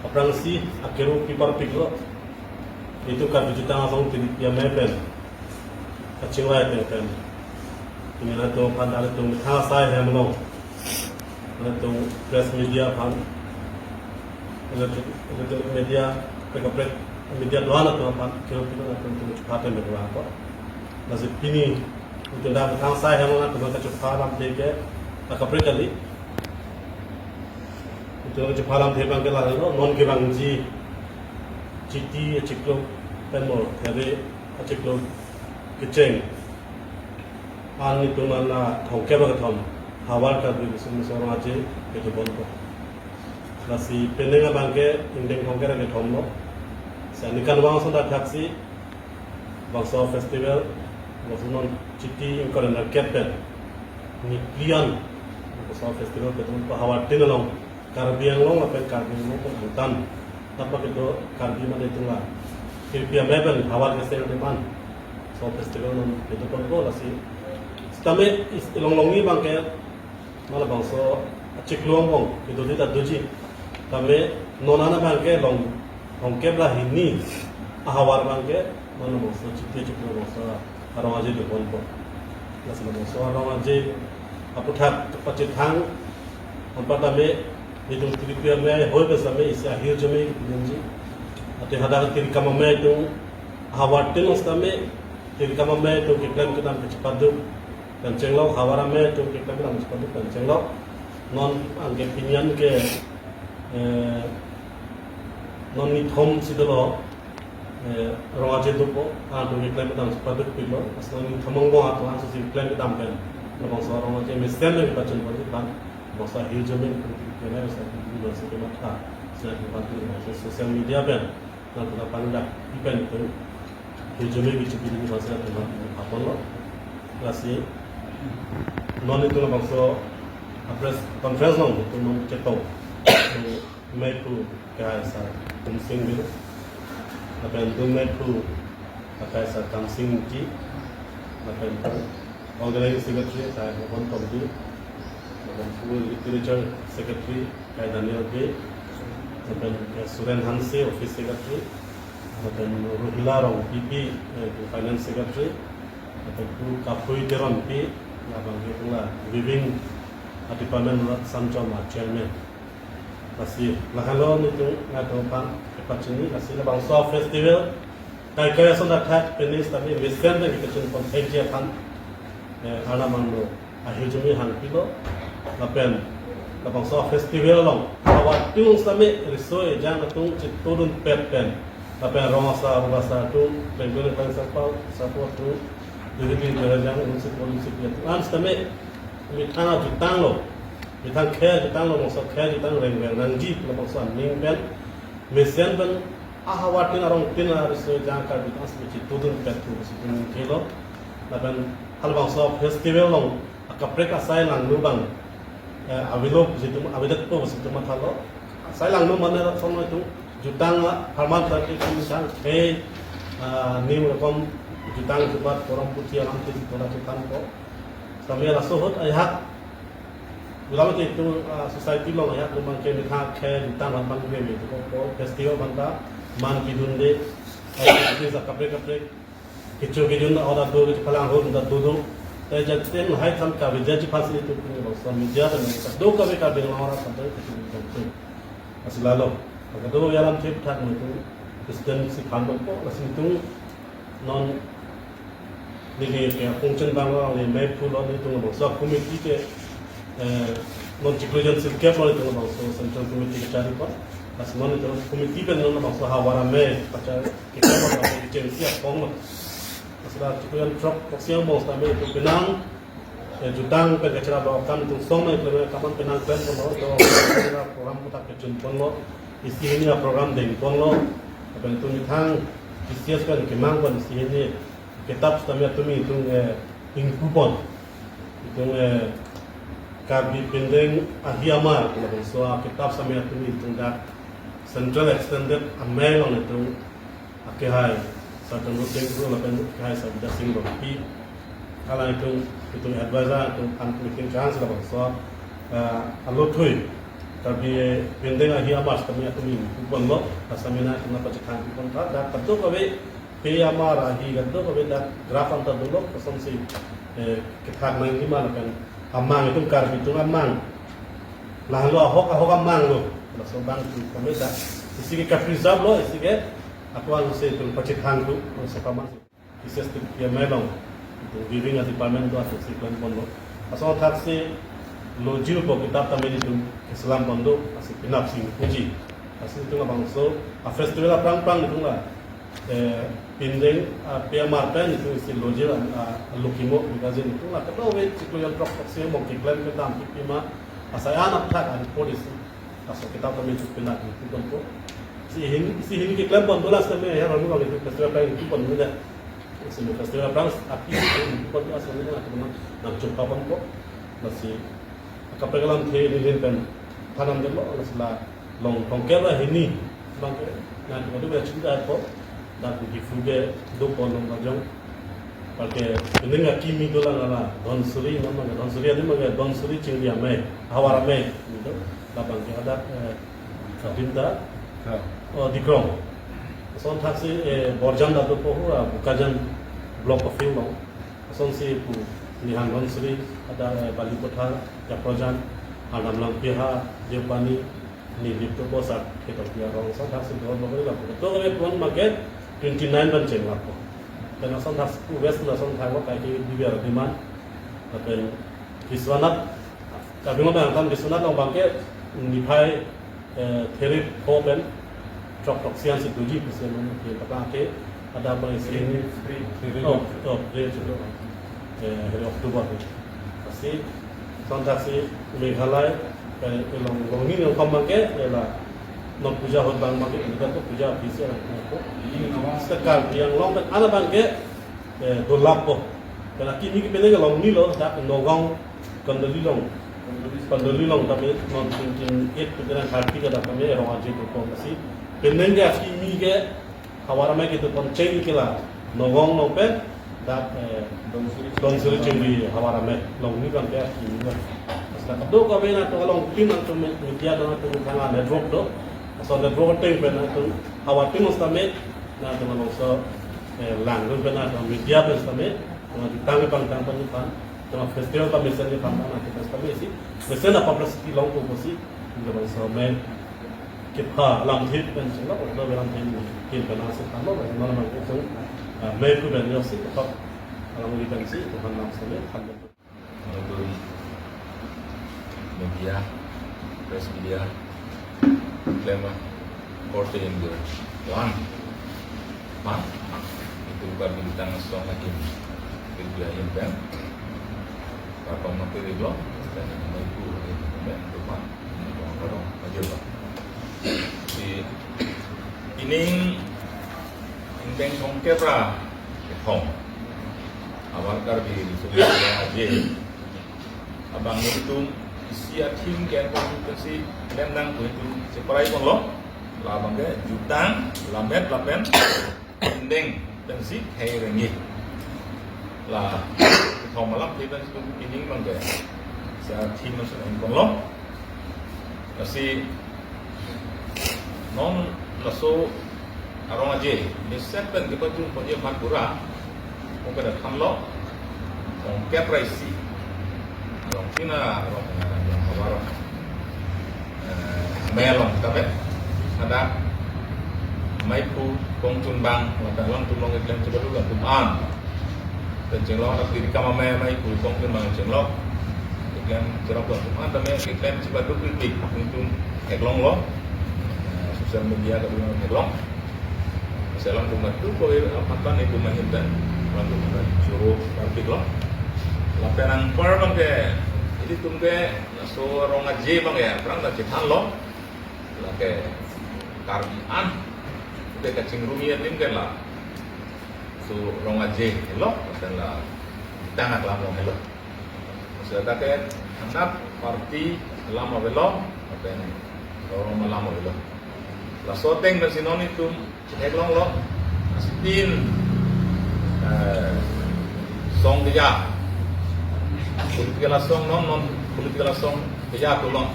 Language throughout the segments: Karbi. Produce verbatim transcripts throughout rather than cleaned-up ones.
Aphrangsi akero pi parpiklo. Itum Karbi Jutang Asong Tiripia me pen kachingvai pen pen. Pini latum aphan, latum methang asai hem along, latum press media aphan, latum, latum media, kaprek kaprek media do-an atum aphan kero pilo, latum atum chupha pen pen ko. Lasi pini itum dak methang asai hem along latum kachupha alamthe ke akaprek kali. Itum kachupha alamthe abang ke lahelo, non kevangji Chiti achiklo pen mo, Thare achiklo kecheng an itum an la thomkep kethom Hawar Karbi Riso Nimso Rong Aje kedo ponpo. Lasi penang abang ke ingdeng thomkep kethom lo. Si aningkanvang ason dak thaksi Bangso Festival, bangso non Chiti ingkoi ra nerkep pen ni plian Bangso Festival kedo ponpo Hawar tin along, Karbi Anglong lapen Karbi Anglong pen angtan, tapa kedo Karbi mane itum la Tiripia me pen Hawar keseng atum aphan Bangso Festival non kedo ponpo. Lasi sitame is longlong ni abang ke mala bangso achiklo angbong kedo di ta doji. Tame non an abang ke long thomkep ra hini ahavar abang ke mala bangso Chiti achiklo bangso arong aje do ponpo. Lasi bangso arong aje aputhak pachethang, anparta me itum Tiripia me hoi besa me isi ahirjume kipinji. Ate hadak Tirikam Amei atum Hawar tin along sitame Tirikam Amei atum keklem kedam kachepaduk pen chenglo, Hawar Amei atum keklem kedam kachepaduk pen chenglo. Non anke pini an ke, eh, non nithom si dolo, eh, rong aje dopo, atum keklem kedam chepaduk pilo, lasi non nithom angbong atum ansi keklem kedam pen labangso arong aje mesen le pachun pon pan, bangso ahirjume pen keklem kedam sa di lo si kematha, sa di pan di lo social media pen. Nang kuna pangdak ipen itu hirjume bichu bini masa teman apa lo. Lasi non itum labangso press conference along itum non chetong. Meiphu Kaisar Kumsing Bey, lapen itum Meiphu Kaisar Kamsing Ingti, lapen organizing secretary Kai Bhavan Tokbi, lapen full literature secretary Kai Daniel Bey, lapen Suren Hanse office secretary, lapen Rohila Rongpipi, eh, finance secretary, lapen pu Kaphui Teronpi, lapen ke pula weaving department Rat Samchom chairman. Lasi lahelo nitum ngatum aphan kepachini, lasi labangso festival kaikai ason athak penis tapi mesen dan kita cun konfeji aphan, eh, Arnam angno ahirjume hangpilo, lapen labangso festival along awa tung sitame riso ejang atum chitudun pet pen, lapen rong asar, rong asar atum, Bengali pen sarpau sarpo atum, diri diri jang unsip unsip ya atum an sitame methang ajutang lo, methang khei ajutang lo, bangso khei ajutang reng reng nangji labangso aning pen, mesen pen ahavar tin arong tin ariso ejang Karbi atum si chitudun pet pu si tum thelo. Lapen halabangso festival along akaprek asai langno abang, eh, avelo si tum, avedetpo si tum mathalo. Asai langno mane sono itum jutang apharman tadi tum sang khei, ah, nim rokom jutang jubat korom puthi alam tin kola jutang ko. Sitame laso ahut ajahak ulam te itum, ah, society along ajahak atum abang ke methang khei jutang aphan abang ke me itum ko festival aphan ta man pidunde, ah, isi akaprek kaprek kecho kejun order do, kephalang hon ta do do. Te jaten hai tham kavedet ji aphan si itum pini bangso media ta nang ta do kave kave nang ora sampai kecho kejun. Lasi lalo, agak do ya alam thip thak itum Christian si phan bang ko, lasi itum non neli ke apungchen abang lo, neli Meiphu lo, nelitum labangso committee ke, eh, non chiklo jon sirkep lo, nelitum labangso central committee kachari ko. Lasi non nelitum committee pen non labangso Hawar Amei pachar kekep lo, kechengsi apong lo. Lasi la chiklo jon throk throk siang bos tame itum penang, eh, jutang pen kachira lo, kam itum song nang itum kam an penang pen pon lo, do kachira program putak kechun pon lo, isi hini aprogram deng pon lo, lapen itum methang T C S pen kemang pon isi hini kitap sitame atum itum, eh, ingpu pon. Itum, eh, Karbi Pindeng Ahi Amar, labangso akitap sitame atum itum dak Central Extended Amei along itum akehai Sir Tangro Tengkro lapen akehai Sir Bidya Sing Rongpi, hala itum, itum advisor, itum aphan meeting chance labangso, eh, alo thui Tapi, eh, pending ahi amar kami aku minggu pon lo, asam ina kena pachethang pon tha, dak kadokave pe amar ahi kadokave dak draft anta dolo, kosonsi, eh, kethak nangji ma lapen amang itum Karbi atum amang. Lahelo ahok ahok amang lo. Laso abang tu kami dak isi ke ka-preserve lo, isi ke aku ang se tu pachethang tu, so kaman. Bises ti P M I along, itum weaving a-department do, atum si klem pon lo. Laso thaksi lojir po kitap tame itum keselam pon do, lasi penap si puji. Lasi itum labangso a-festival aphrang aphrang itum la, eh, pending, ah, pe amar pen itum si lojir, ah, ah, lukimo, bikajin itum la kadokave chiklo jon throk throk si mong keklem kedam kipima, asai an apthak an po disi. Laso kitap tame chuk pina kipu pon po. Si hin, si hin keklem pon do, last time ya, ramu kami festival pen kipu pon do. Si festival aphrang api kipu pon do, asal ni na teman nang chuk pon po. Lasi kaprek alamthe nelihin pen thanam dolo, lasi la long tongker la hini abang ke na tu do ya chunda po. Dak Diphu ke do pon long bajong. Parke pending akimi dolang ala Dhansiri, nama Dhansiri, adi mage Dhansiri Chingri Amei, Hawar Amei, gitu. Labang ke ada, eh, Kabinda, oh, Dikrong. Lason thaksi, eh, Borjan dak do po hu, ah, Bokajan block office along. Lasonsi pu Nihang Dhansiri, ada, eh, Balipathar, Japrojan, Arnam Langpiha, Jepani, Nilip to bosak ketok dia rong, lason thaksi dua dua kali lapu. To kami puan market twenty nine pen chenglak po. Pen lason thaksi pu West lason thai wak kai ke dibiar demand. Lapen Biswanath, kami ngomong kan Biswanath along abang ke niphai, eh, three four pen throk throk sian si doji pesen ke, tapi ke ada apa isi ini? Oh, oh, dia juga. Eh, hari Oktober tu. Lasi, lason thaksi Meghalaya, eh, along, along ni along kam abang ke, eh, la, non puja ahut abang abang ke, kita tu puja bisa lah, ko. Sekarang yang along pen, ada abang ke, eh, dolap po. Karena kimi ke pending along ni lo, dak Nagaon, Kondoli along. Kondoli along, tapi non twenty eight tu kena thirty ke dak kami along aja tu po. Lasi, pending ke kimi ke, Hawar Amei kedo pon cheng ke la Nagaon along pen dak, eh, Dhansiri Chingri Hawar Amei along ni kan dia ini kan. Seta kadokave na to along tin na to me-, media na to thang a-network do. So network ateng pen na to Hawar tin seta me na to along so, eh, lang pen na to media pen seta me na to tang pang tang pang pan. Jama festival ta mesen ke than na ke festival isi. Mesen a publicity along ko kosi. Jama so me kepha alamthe pen chinglo, order alamthe pen pen ase thanlo, mana mana ko, ah, me ku ben yo si, ko alam ni pen si, ko han nam sele, han. Media, press media, klem korte yang dia. Wan. Ma, itum Karbi Tang Song Ahin. Itu dia yang pen. Apa materi lo? Dan yang itu, itu, itu, itu, itu, ajo ba. Si, ining, indeng song kepra, kethom. Awal Karbi, itu, aje. Abang itum isi a-theme ke constituency lem nang ko itum cheparai pon lo. La abang ke jutang, lamet lapen indeng pensi khei rengit. La kethom alamthe pen itum ining abang ke sa theme mas en pon lo. Lasi non laso arong aje, ni set pen kepajung pon ye mat pura, mungkin ada thanlo, kong kep raisi, rong tina, rong, eh, rong hawa rong, eh, melong, tapi ada maipu kong chunbang, ada alangtum along keklem coba dulu, alangtum an. Pen chenglok, ada diri kama mai, maipu kong chunbang chenglok. Keklem cherok alangtum an, tapi keklem coba dulu kritik, alangtum theklong lo. Eh, social media kadung theklong. Selang tum madu ko, eh, matan itum mahin dan, madu matan churu karpik lo. Lapen anpar abang ke, ilitum ke, laso arong aje abang ya, aphrang ta chethan lo. Lake Karbi an, ke kachingrumi adim ke la. So arong aje lo, lapen la tangak lam lo. Seta ke anat party alam avelo, lapen rong alam avelo. Laso ateng pensi non itum theklong lo, astin, eh, song keja. Political asong non, non political asong keja tulong.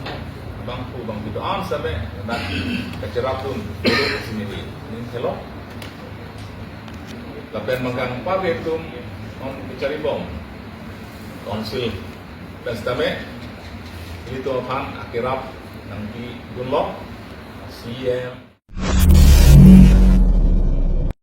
Bangphu bangphi do-an sitame dak kacherapdun, dulu sini di ning thelo. Lapen manggang parve atum non kacharibom, council pen sitame ilitum aphan akerap nangpidunlo, C E M.